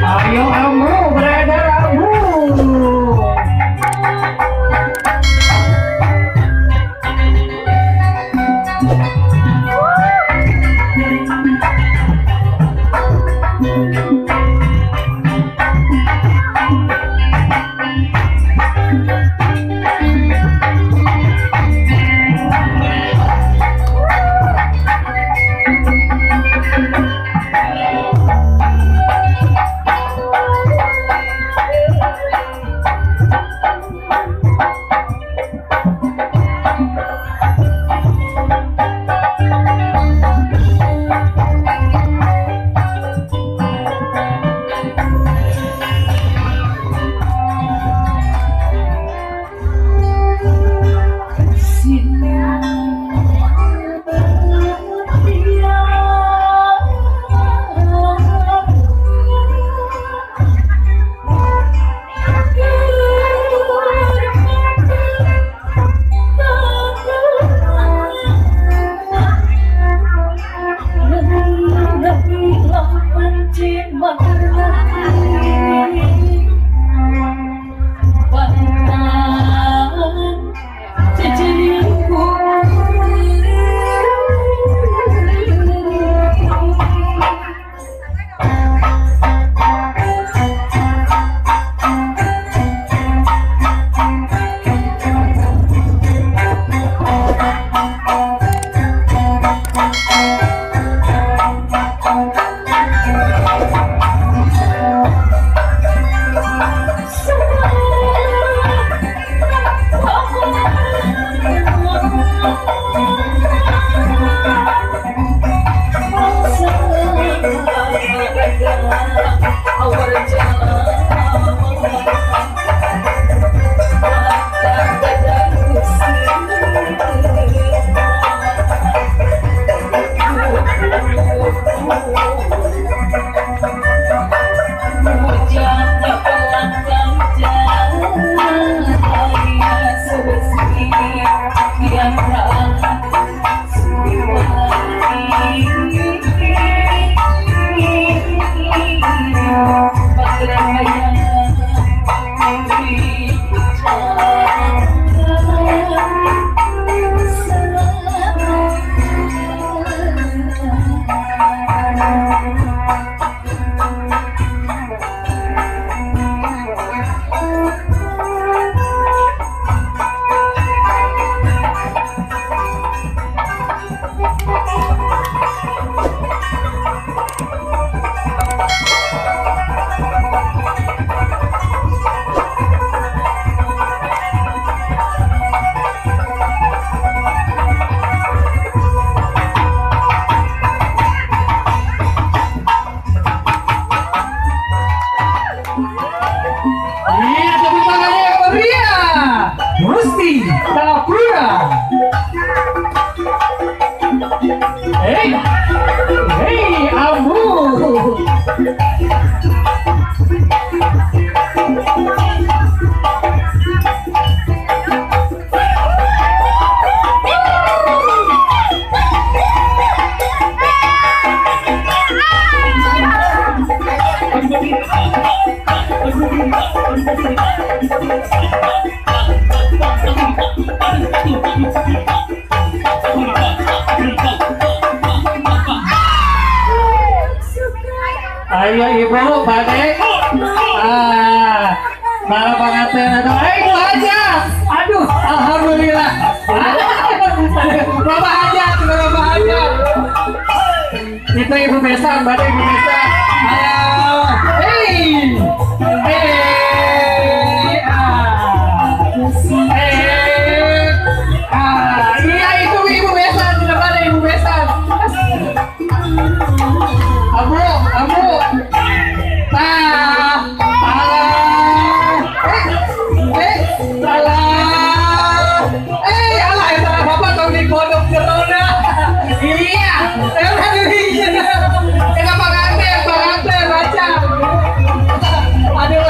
Ayo kamu beredar kamu. Hey, hey, Ambu. Ayo ibu, Pak Ah, para pengantin atau ibu aja. Aduh, alhamdulillah. Bapak aja, bapak aja. Itu ibu besan, Bapak ibu besan. Ayo, hey, hey, hey, ah, iya itu ibu besan, tidak ada ibu besan. Abu, abu, ah, ah, salah, alah, salah bapak tau di pondok corona. Iya, kita pengantin, pengantin, baca. Aduh.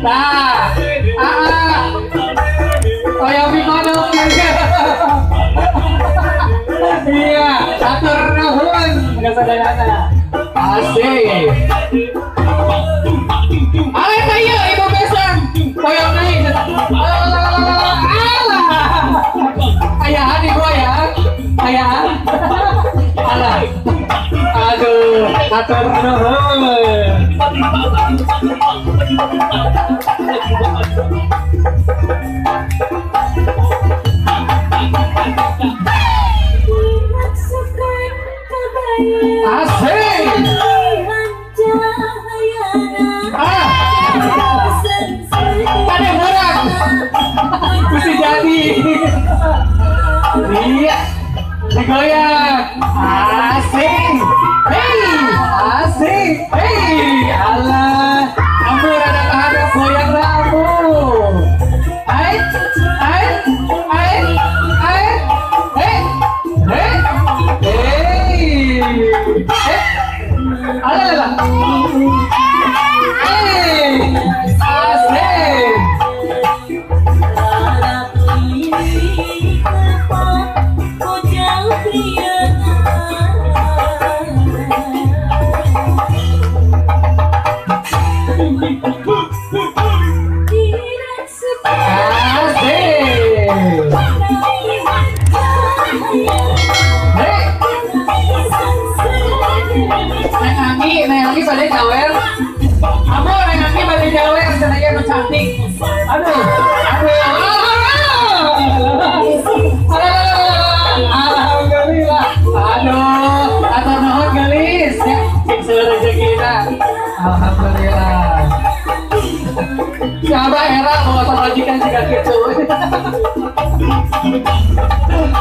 Nah, oh yang kodok. Iya, atur nuhun kasadayana. Asik. Ayo ayo ibu besan. Koyong deui. Alah. Ayaan ibu ya. Ayaan. Alah. Aduh, atur nuhun. Asik. Pada murah. Mesti jadi. Iya. Digoyang. Asik. Hei, asik. Hei, Allah. Ampun ada tahan goyang lah ampun. Hai, hai, hai, hai. Hei, hei, hei. Eh, alah, alah. Hei, asik. Neng Anggi pada jawer. Ambo Neng Anggi pada jawer, senangnya nu cantik. Aduh, aduh. Alhamdulillah. Aduh, atur nuhun geulis ya. Cing seueur rezekina. Alhamdulillah. Siapa era mau pamajikan jiga kitu.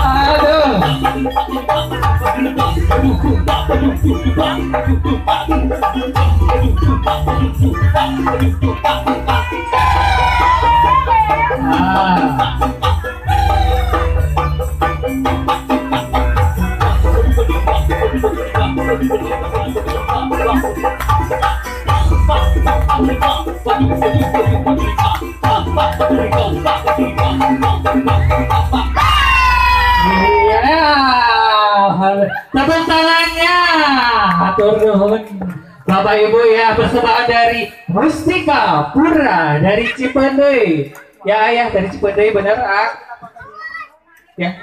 Aduh. Iya, tepuk tangannya. Hatur nuhun Bapak Ibu ya, persembahan dari Mustika Pura dari Cipeundeuy. Ya ayah dari Cipeundeuy bener ah. Ya.